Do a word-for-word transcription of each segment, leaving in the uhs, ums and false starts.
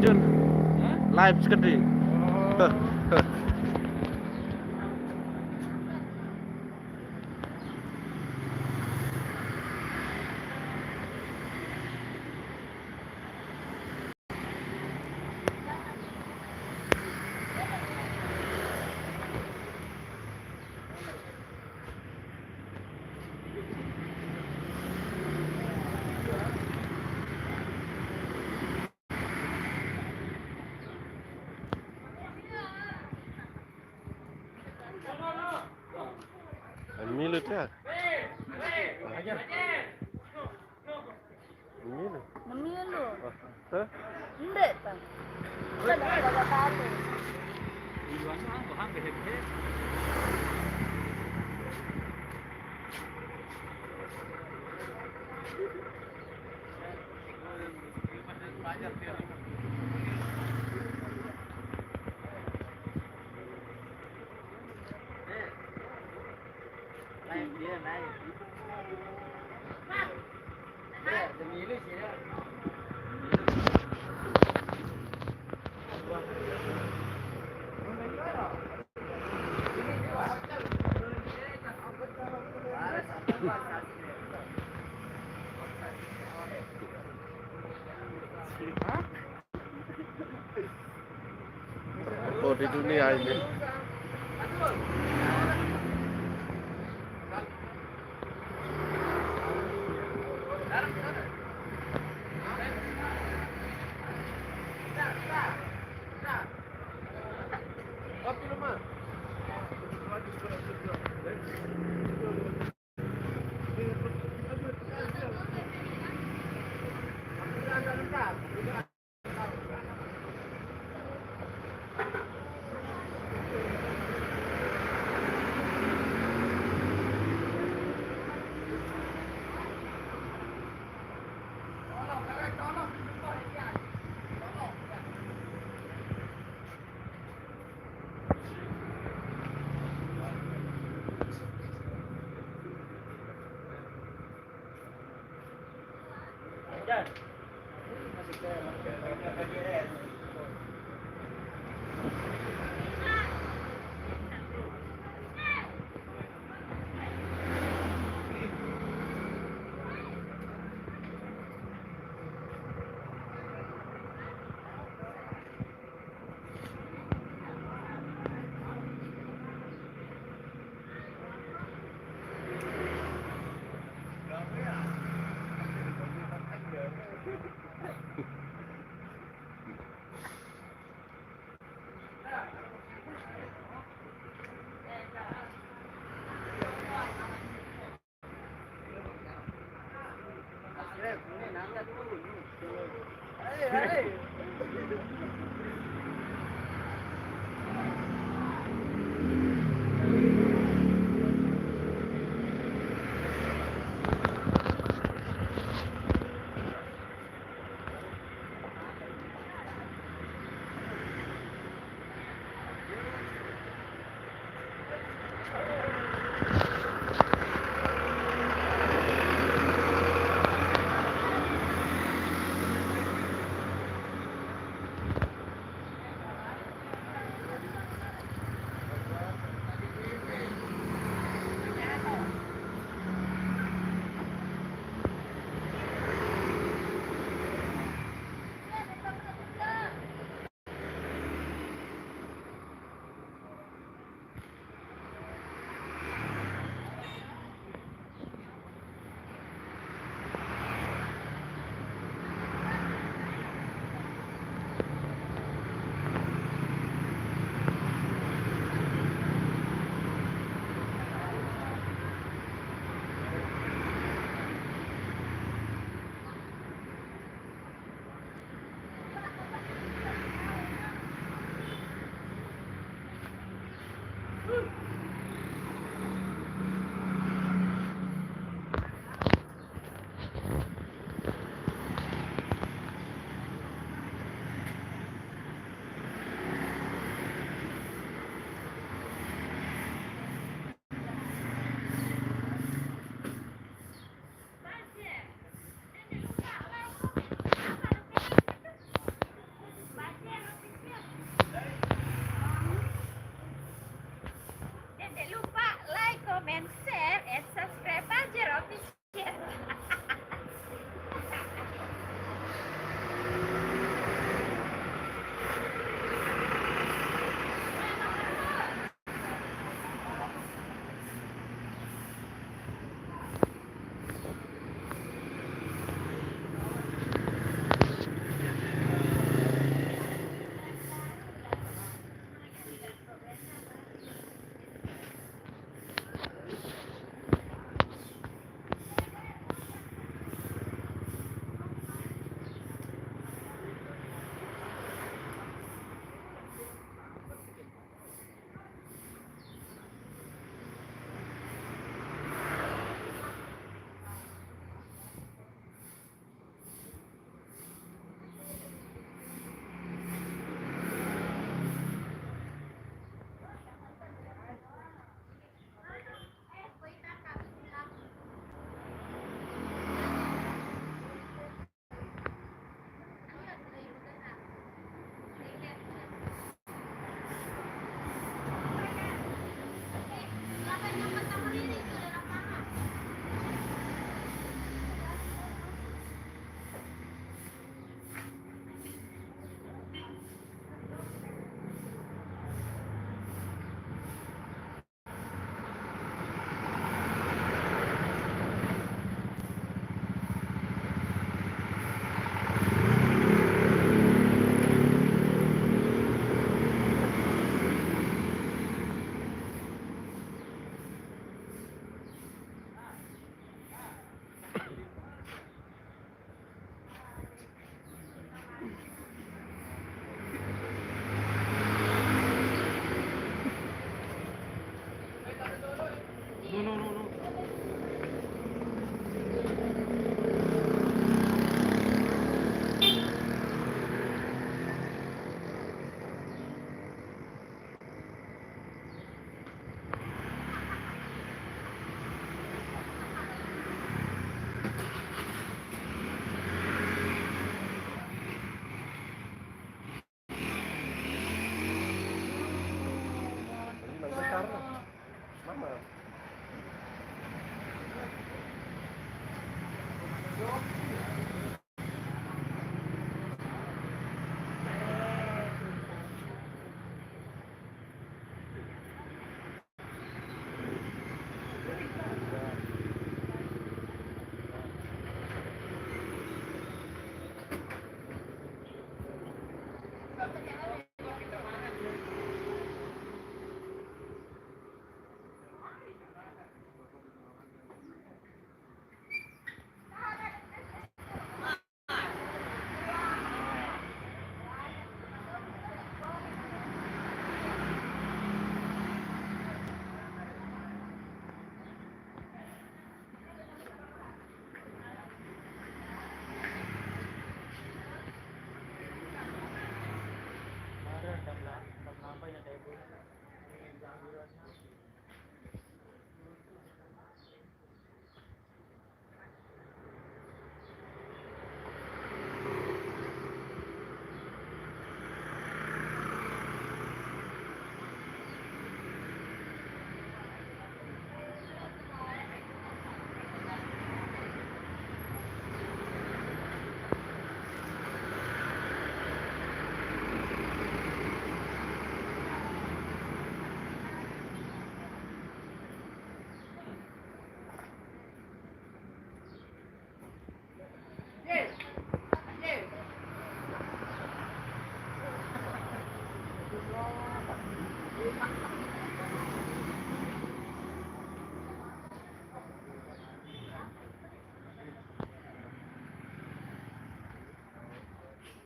Jun. Live sekedi. Milu dia. Milu. Nemilu. Hah? Ndek ta. Kada ada tahu. Oh, di dunia ini.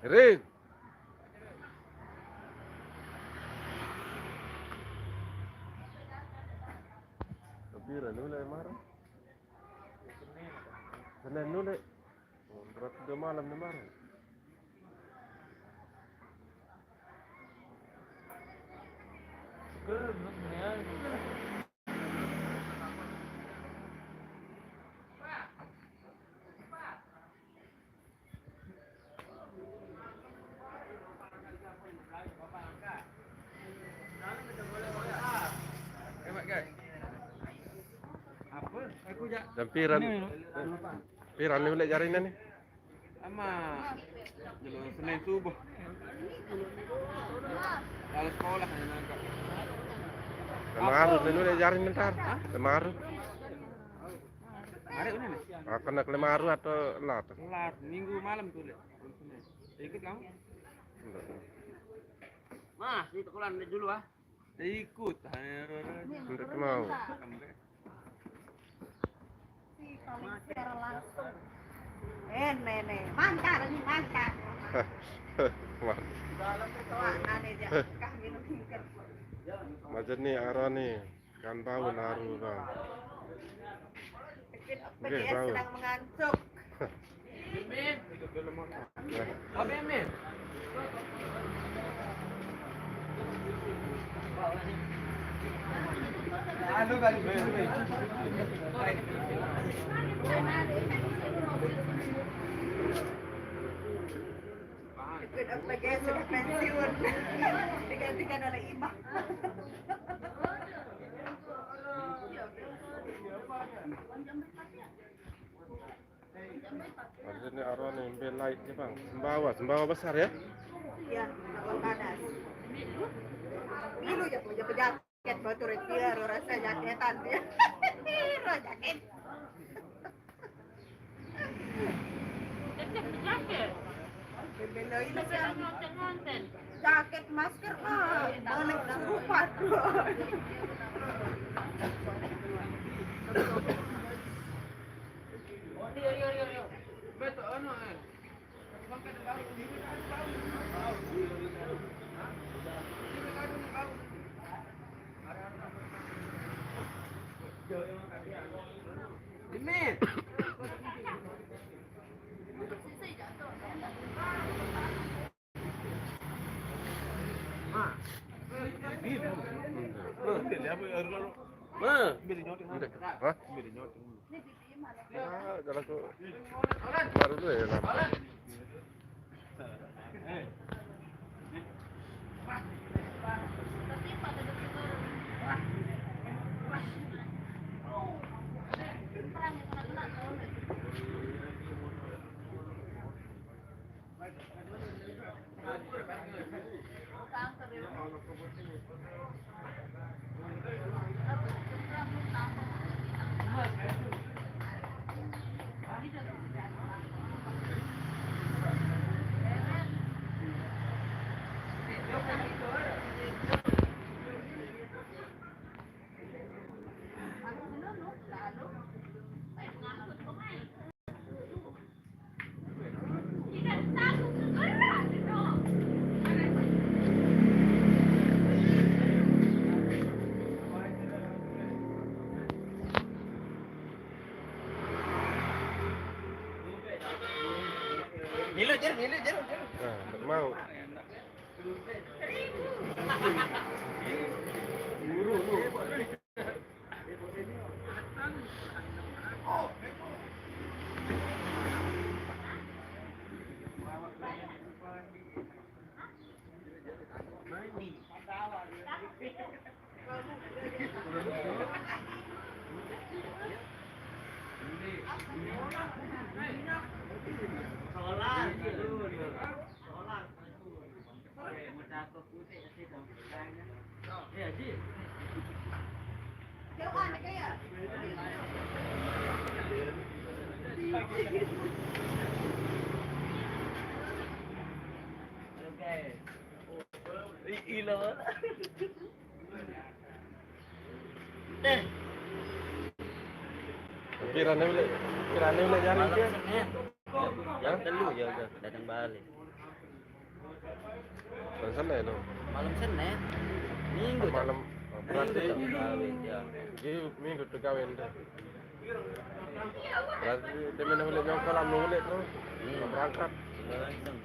Rin. Tapi Ranu lah marah. Senin dulu. Oh, berarti dua malam nih, Mar. Jampiran. Ini, ini. Piran ni boleh jari ni. Ama, dulu Senin subuh. Kalau sekolah ni nangkap. Lemaru ni boleh jari ni ntar. Hah? Lemaru. Hari ini ni? Ah, kena kelemaru atau lat? Lat, minggu malam tu lek. Ikut kamu? Enggak. Mas, ni sekolah dulu ah. Ikut. Enggak mau. Si paling siaran langsung. Eh, nenek, mangkar ni, mangkar. Wah. Wah, aneh dia. Kah minum mingkir. Macam ni arah ni. Kan tahu naruh, Bang. Mungkin P G S sedang mengantuk. Ikut apa, guys, sudah pensiun. Digantikan oleh Imam. Maksudnya arwah ni, ambil light je, Bang. Sembawa, sembawa besar ya? Ya, takut panas. Milu je, pejabat-pejabat. Jaket batu dia, rasa jaketan dia. Rasa jaket. Jaket, jaket. Bela ini kan. Jaket, masker, ah, balik suruh pakai. Betul, anu, eh. Hah? Ah, jalan tu baru tu ya, lampu. Milu, Jer, milu, Jer, Jer. Nah, ndak mau. Kirane boleh, kirane boleh nyari. Malam ke? Senin. Yang telu ya udah datang balik. Malam Senin, no? Malam Senin. Minggu, malam, berarti minggu, ya. Jadi minggu tu kawin tu. Berarti dia main boleh nyongkol, anu boleh tu. Hmm. Berangkat. Langsung.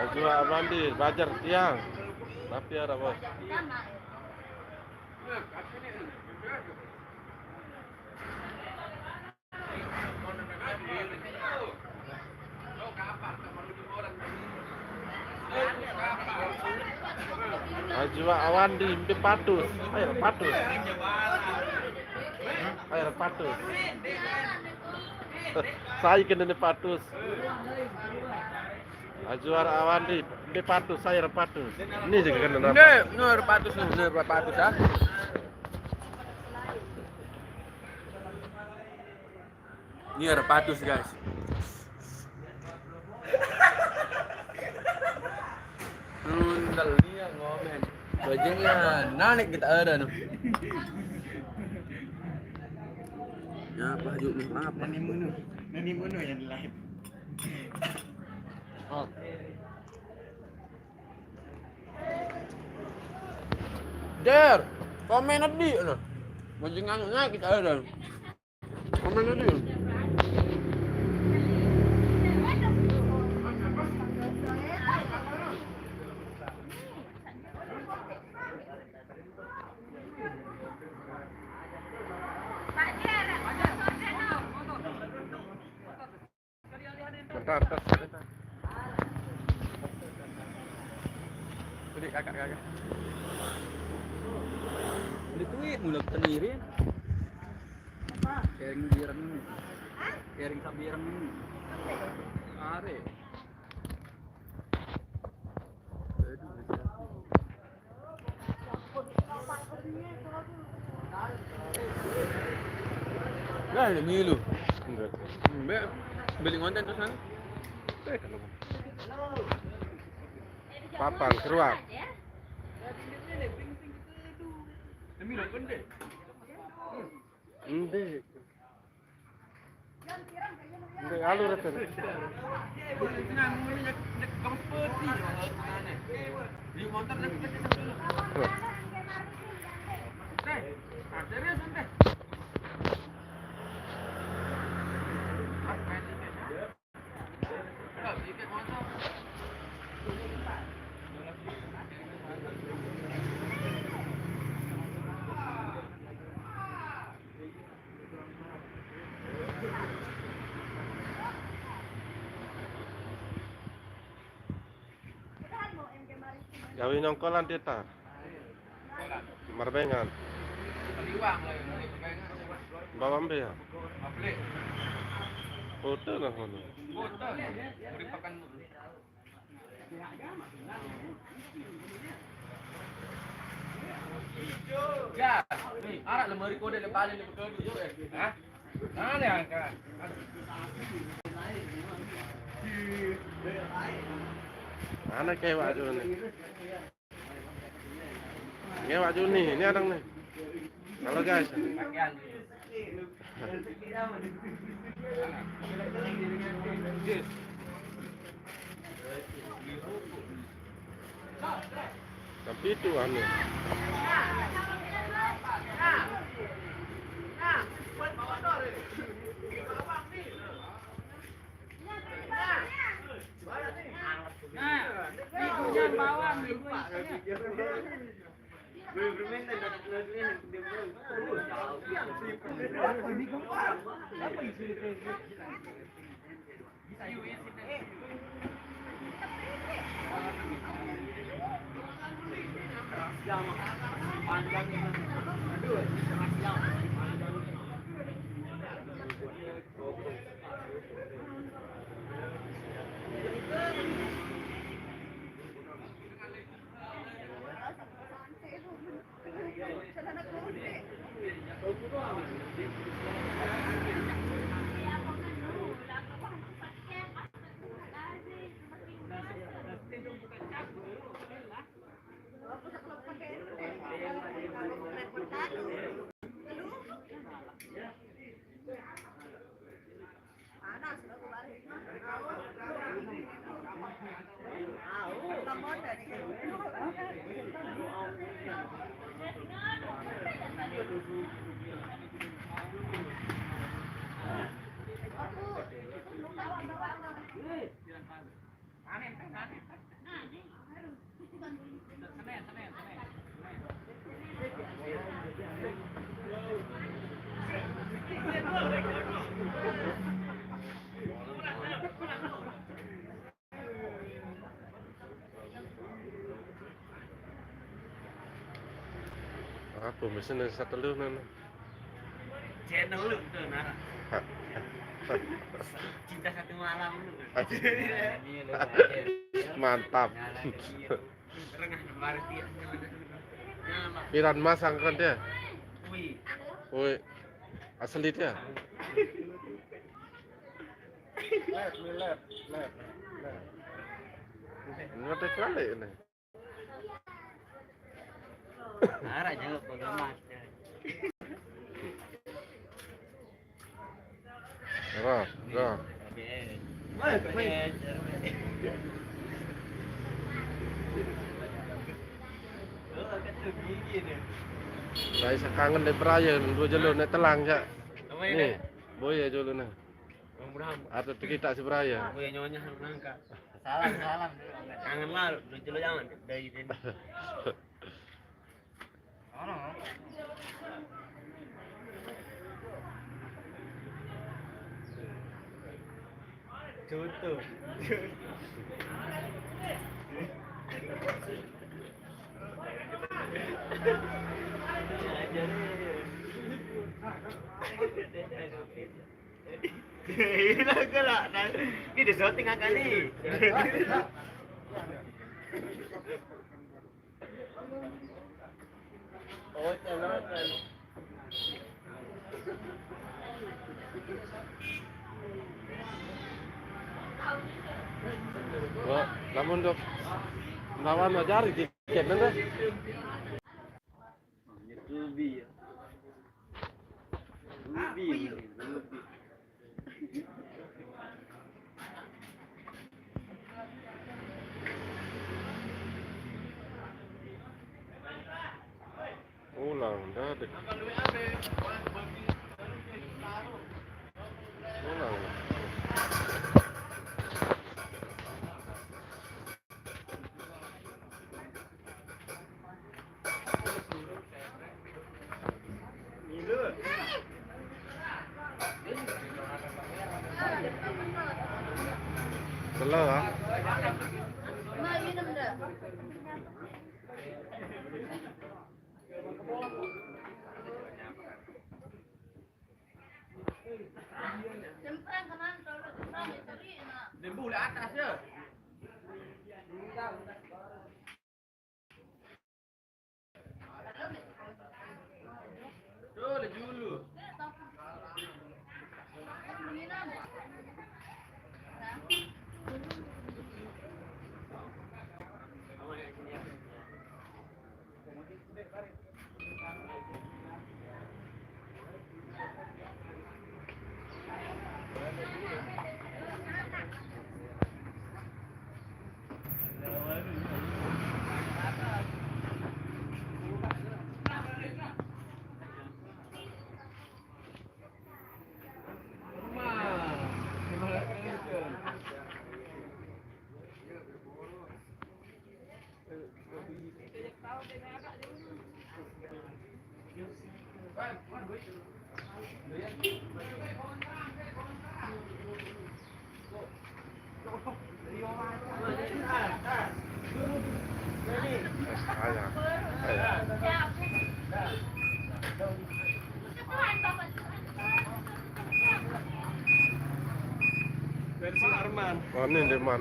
Ajua Awandi, Bajar, Tiang. Tapi ada, Bos. Ajua Awandi, mbe patus. Ayo, patus. Ayo, patus. Saya kena ni patus. Ajua Awandi, mbe patus, saya patus. Ini juga kena nama. Nde, nur patus, nur patus, ah. Ini ada patus, guys. Nundal ni yang ngomen. Bajing ya, nanik kita ada, no. Ya, apa, Juk, ni? Apa? Nani munu? Nani munu yang live? Oh. Der, komen adi, no. Bajing anu naik kita ada. Komen adi. Bentar, bentar, bentar. Tadi kakak, kakak. Beli tuit mula sendiri. Kering bireng. Kering sabireng. Are. Lah, ada milu. Enggak. Mbak, beli konten terus sana. Eh, kalau Papang, keruak. Milu pendek. Ende. Ndeq alur itu. Gawe nyongkolan tita. Marbengan. Bawang be ya. Foto lah ngono. Ya, nih, araq lemari kode le paling le bekel yo, eh. Hah? Mana angkat? Mana kewak tu ni? Ini Pak Juni, ini ada nih. Halo guys. Tapi itu anu. Nah, ini hujan bawang, ibu istrinya. Aku mesin dari satu lu nana. Channel lu tuh, nah. Cinta satu malam lu. Mantap. Rengah lembar dia. Piran masang kan dia? Wih. Wih. Asli dia. Lep, lep, lep, lep. Ngerti kali ini. Arah jawab penggemas. Roh, roh. Saya sekangen dek peraya, dua jelo nek telang, Cak. Nih, boy ya jolo nih. Ada kita si peraya. Boy nyonya nangka. Salam, salam. Kangen lah, dua jelo jangan dari ini. Contoh. Ini gerak, nah. Ini disyuting akan nih. Wah, lamun dok lawan ajari tiket nanti. Ruby ya. Ruby, Ruby. Pulang, dadek. Pulang. Selo, ah. Lembu lah atas je. Tu lah dulu. Versi Arman. Oh, ini Arman.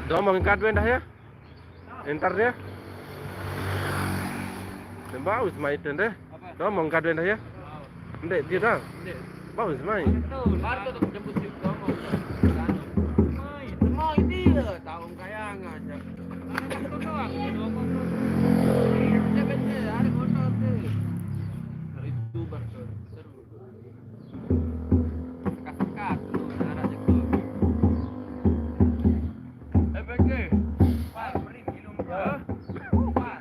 Dah mau ngkat dah ya? Entar dia. Dia bagus main deh. Dah mau ngkat dah ya? Ndek, dia dah. Bagus main. Baru tu jemput si Tomo. Main, main dia. Tahu kayangan je. Ada motor doang, ada motor. Dia kecil, ada motor tu. Dari YouTuber tu. Seru. Sekat-sekat tu, anak je tu. Eh, bengke. Wah, meri minum. Hah? Wah.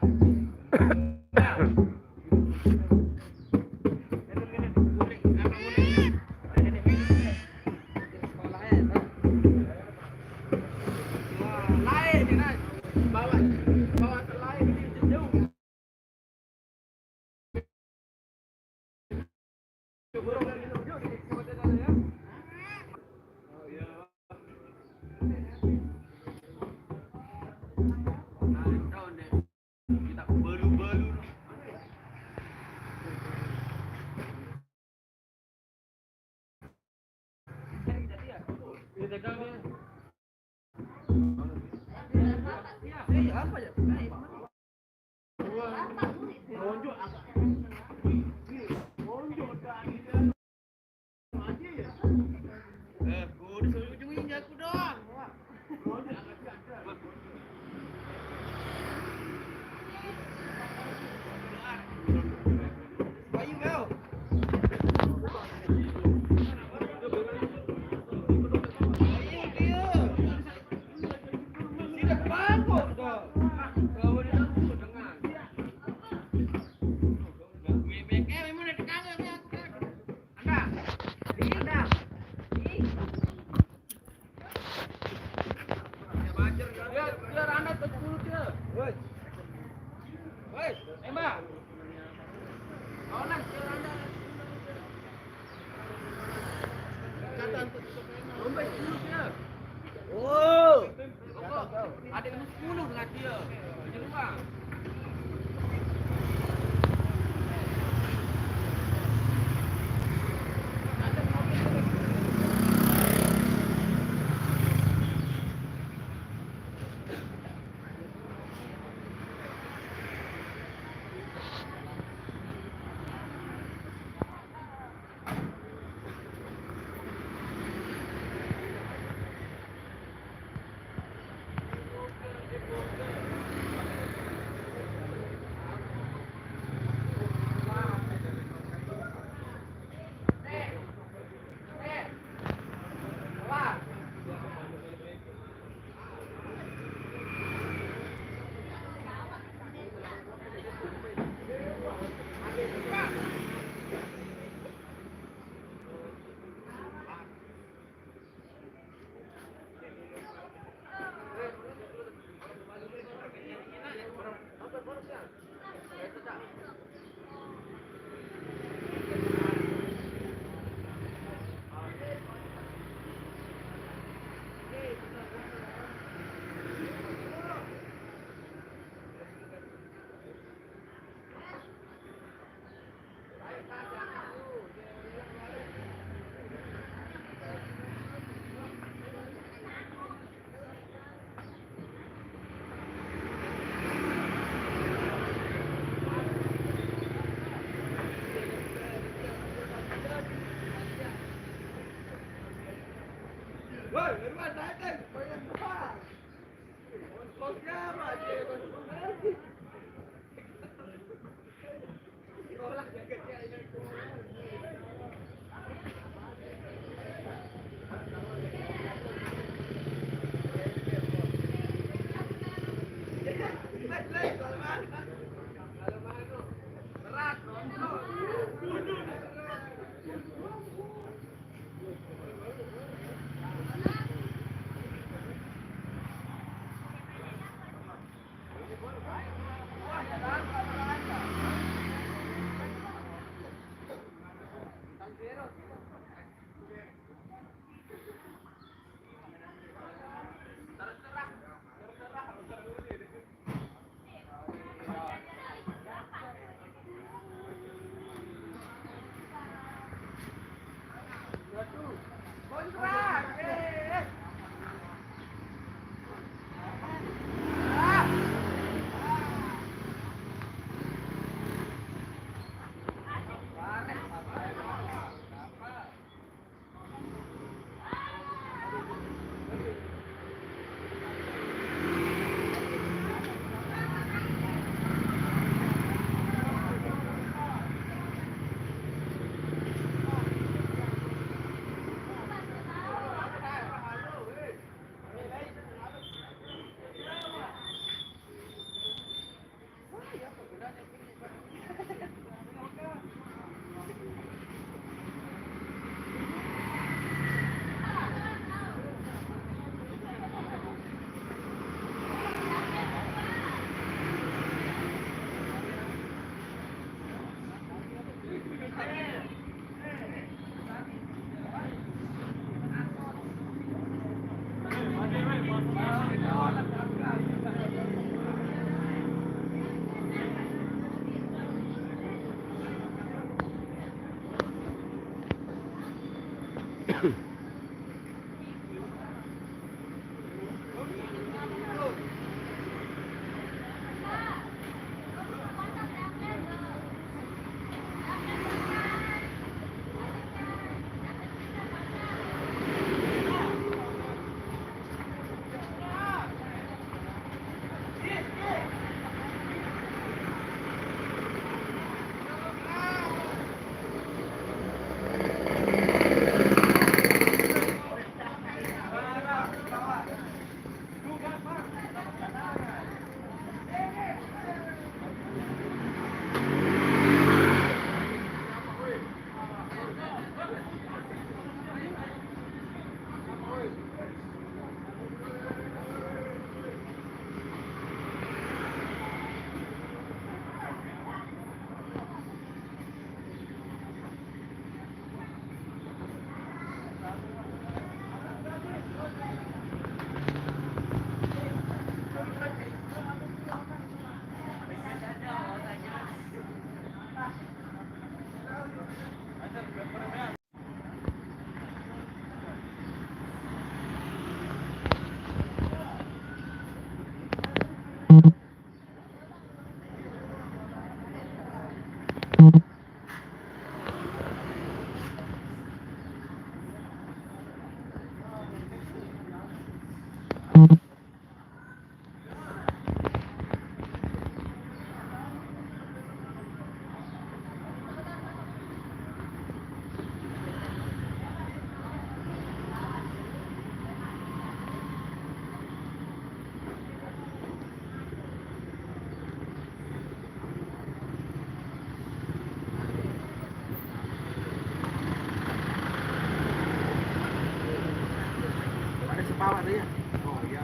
Ada sepawa tuh ya? Oh iya.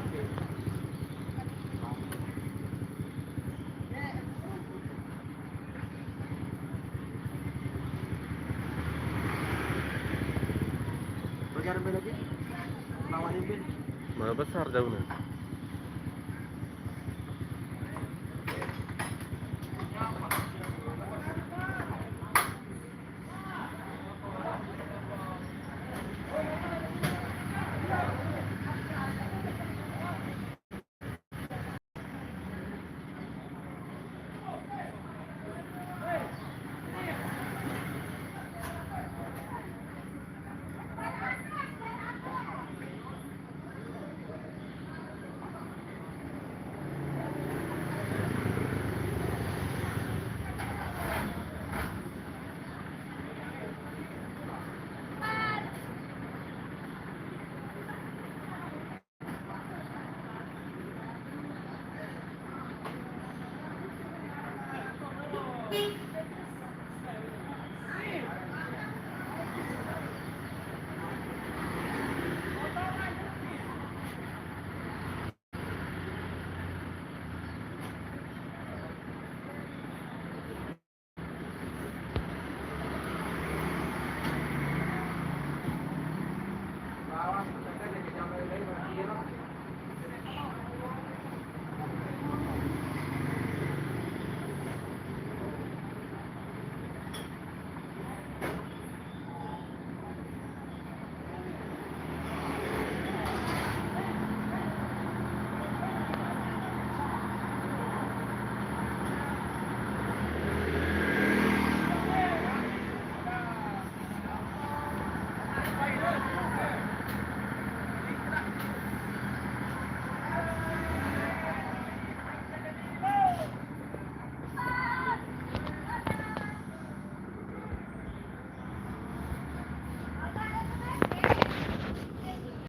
Bagi ada lagi? Lawan Impin. Mana besar jauhnya?